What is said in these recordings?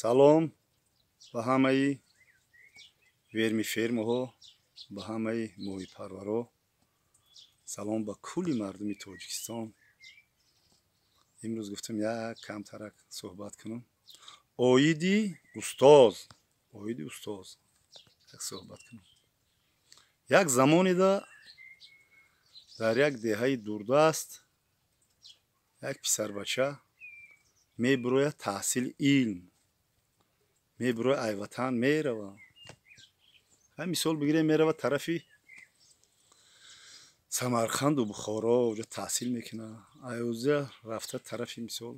Салом ба ҳамаи вермифермаҳо, ба ҳамаи моҳипарваро, салом ба кулли мардуми Тоҷикистон. Имрӯз гуфтам, як камтарак суҳбат кунам оиди устоз, оиди устоз як суҳбат кунам. Як замонида дар як деҳаи дурдаст як писарбача мебурояд таҳсили илм, мебурояд, ай ватан мерава. Мисол бигирем, мерава тарафи Самарқанду Бухоро, оҷа таҳсил мекунад. Айоза рафта тарафи, мисол,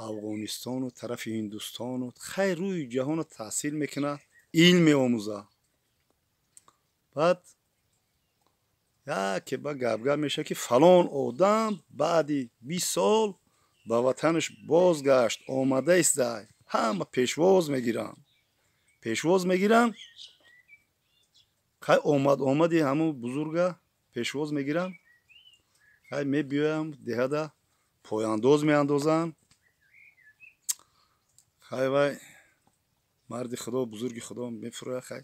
Афғонистону тарафи Ҳиндустону хайр, рӯи ҷаҳоно таҳсил мекунад, илм меомӯзад. Баъд яке ба гапгап мешавад, ки фалон одам баъди 20 сол ба ватанаш бозгашт, омада истай. Ҳама пешвоз мегиранд, пешвоз мегиранд. Хай, омад, омади ҳамун бузурга пешвоз мегиранд. Хай, мебиёям, деҳада пояндоз меандозанд. Хай, вай марди худо, бузурги худо мефурояд. Хай,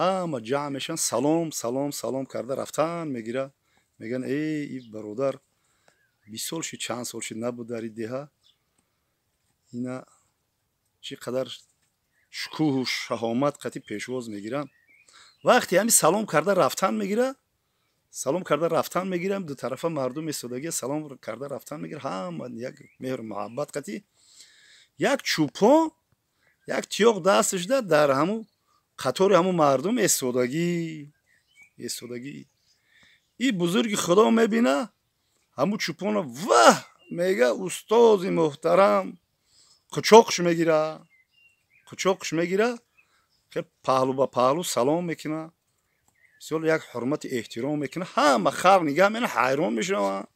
ҳама ҷамъ мешаванд, салом, салом, салом карда рафтан мегира. Мегӯянд: «Э, и бародар 20 сол шуд, чанд сол шуд, набуд дар и деҳа, ина чӣ қадар шукӯҳу шаҳомат қатӣ пешвоз мегиранд». Вақте ҳами салом карда рафтан мегира, салом карда рафтан мегирам, дутарафа мардум истодагия, салом карда рафтан мегира, ҳама як меҳру муҳаббат қатӣ. Як чӯпон як тиёқ дасташда дар ҳамун қатори ҳамун мардум истодагӣ, истодагӣ. И бузурги худо мебина ҳамун чӯпона. «Ваҳ», мега, «устози муҳтарам!» Қучоқш мегира, қучоқш мегира, паҳлу ба паҳлу салом мекуна, бисёр як ҳурмати эҳтиром мекуна. Ҳама халқ нигаҳ мена, ҳайрон мешаванд,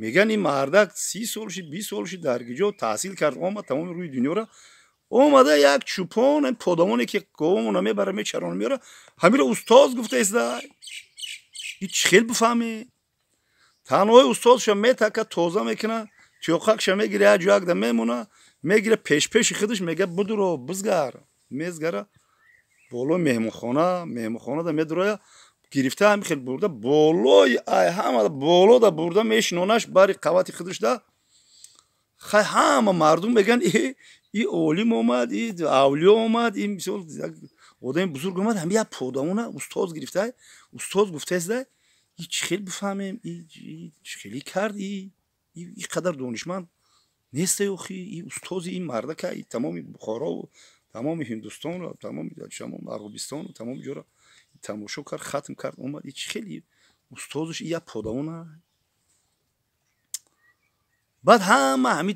мегӯянд: «Ин мардак 30 сол шид, 20 сол шид, дар киҷо таҳсил кард, омад, тамоми рӯи дунёра омада, як чӯпон, подавоне ки говомона мебара, мечарона, меёра, ҳамиро устоз гуфта иста. И чӣ хел бифаҳмӣ?» Танҳои устозша метака, тоза мекуна, тиёқакша мегира, як ҷоякда мемона, мегира пешпеши худаш, мега: «Будуро, бизгар». Мезгара болои меҳмонхона, меҳмонхонада медуроя, гирифта ҳами хел бурда болои ай ҳама болода бурда мешинонаш бари қавати худашда. Хай, ҳама мардум мегӯянд: «И олим омад, и авлиё омад, и, мисол, одами бузург омад, ҳами як подавона устоз гирифта, устоз гуфтаиста. И чӣ хел бифаҳмем, и чӣ хелӣ кард? И қадар донишманд нестай охи, и устози ин мардака, и тамоми Бухорову тамоми Ҳиндустону тамоми Арабистону тамоми ҷоро тамошо кард, хатм кард, омад, и чӣ хели устозуш и як подавона?» Баъд ҳама ҳами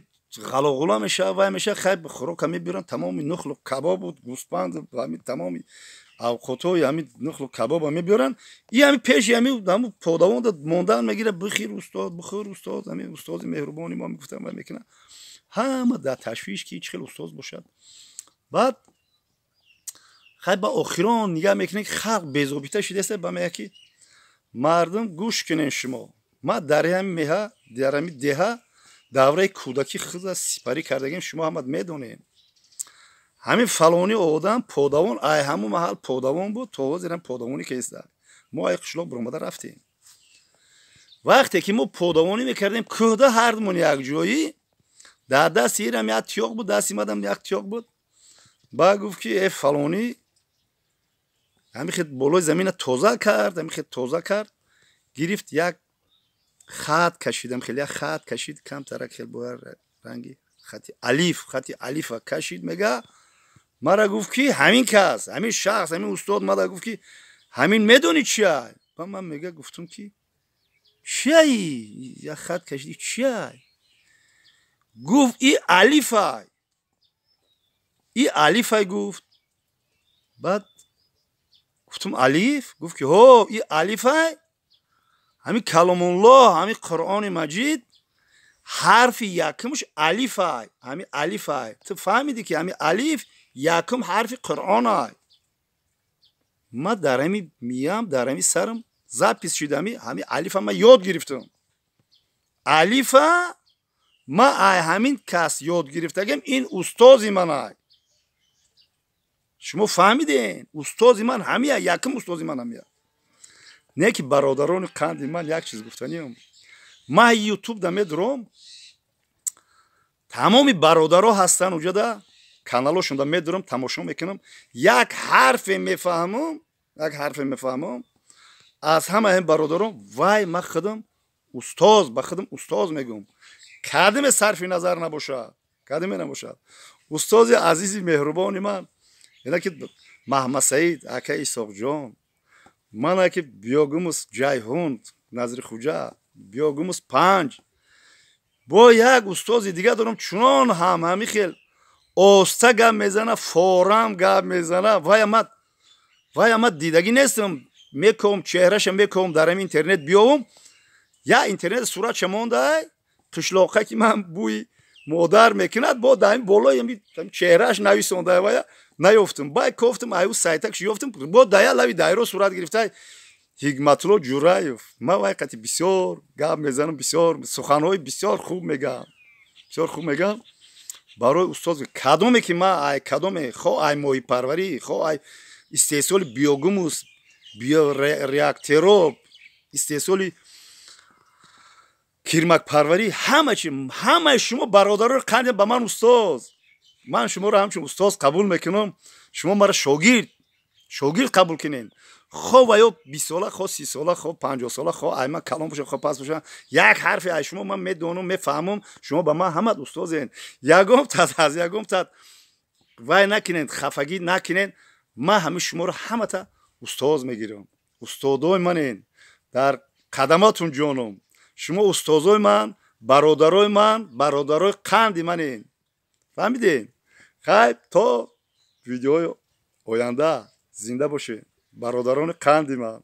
ғалоғула мешава, вай мешава. Хай, хӯрока мебиранд, тамоми нухлу кабобу гӯспанду ҳами тамоми авқотҳои ҳами нухлу кабоба мебиёранд. И ҳами пеши ҳами ҳаму подавонда мондан мегира: «Бихир, устод, бихӯр, устод, ҳами устози меҳрубони мо», мегуфтам, вай мекунад. Ҳама дар ташвиш, ки чӣ хел устоз бошад. Баъд хай, ба охирон нигаҳ мекунем, ки халқ безобита шудааст. Ба мега, ки: «Мардум, гӯш кунен шумо. Ма дар ҳами меҳа, дар ҳами деҳа давраи кӯдакӣ худа сипарӣ кардагим. Шумо ҳамат медонед, ҳамин фалони одам подавон, ай ҳамун маҳал подавон буд, то ҳозирам подавонӣ кеста. Мо ай қишлоқ биромада рафтем. Вақте ки мо подавонӣ мекардем кӯҳда, ҳардумон якҷоӣ, дар дасти ирам як тиёқ буд, дасти мадам як тиёқ буд. Ба гуфт, ки э фалонӣ ҳамин хел болои замина тоза кард, ҳамин хел тоза кард, гирифт, як хат кашидам, хеле як хат кашид, камтарак хел бояд ранги хати алиф, хати алифа кашид. Мега, мара гуфт, ки ҳамин кас, ҳамин шахс, ҳамин устод мада гуфт, ки ҳамин медонӣ чия?» Ба ман, мега, гуфтум, ки чияи як хат кашидӣ, чияй? Гуфт: «И алифай, и алифай», гуфт. Баъд гуфтум: «Алиф?» Гуфт, ки ҳо, и алифай, ҳамин каломуллоҳ, ҳамин Қуръони Маҷид, ҳарфи якумш алифай, ҳамин алифай. Ту фаҳмидӣ, ки ҳамин алиф якум ҳарфи Қуръонай? Ма дар ҳами миям, дар ҳами сарам запись шуд, ҳами алифа ма ёд гирифтам, алифа». Ма ай ҳамин кас ёд гирифтагим, ин устози ман ай. Шумо фаҳмиден, устози ман ҳамия, якум устози ман ҳамия. Не ки, бародарони қанди ман, як чиз гуфтаниам. Ман Ютуб да медуром, тамоми бародаро ҳастанд уҷада, каналошонда медурам, тамошо мекунам, як ҳарфе мефаҳмам, як ҳарфе мефаҳмам аз ҳама ин бародарон. Вай, ман худам устоз, ба худам устоз мегӯм, кадиме сарфи назар набошад, кадиме набошад. Устози азизи меҳрубони ман ина ки Маҳмадсаид ака, Исоқҷон мана ки биогумус Ҷайҳун, Назри Хуҷа, биогумус панҷ. Бо як устози дига дорам, чунон ҳам ҳами хел оста гап мезана, форам гап мезана. Вай ама дидагӣ нестам, меком чеҳраша, меком дар ҳами интернет биёвум, я интернет суратша мондай, қишлоқа ки ман бӯи модар мекунад, бо дар болои чеҳрааш нависонда, вая наёфтум. Бай кофтум, аю сайтакш ёфтум, бо дая лави дайро сурат гирифта, Ҳикматулло Ҷураев. Ман вай қати бисёр гап мезанам, бисёр суханҳои бисёр хуб мегам, бисёр хуб мегам. Барои устоз кадоме ки ма ай кадоме, хо ай моҳипарварӣ, хо ай истеҳсоли биогумус, биореакторо, истеҳсоли кирмакпарварӣ, ҳама чи, ҳамаи шумо бародарои қанди ба ман устоз. Ман шуморо ҳамчун устоз қабул мекунам, шумо маро шогирд қабул кунед. Хо ва ё 20сола, хо 30сола, хо 50сола, хо ай ман калон бошам, хо паст бошам, як ҳарфе ай шумо ман медонам, мефаҳмам, шумо ба ман ҳамат устозен. Ягон тат аз ягон тат вай накунед, хафагӣ накунед. Ман ҳами шуморо ҳамата устоз мегирам, устодои манен, дар қадаматун ҷоном. Шумо устозои ман, бародарои ман, бародарои қанди манен, фаҳмидед? Хайр, то видеои оянда, зинда бошед, бародарони қанди ман.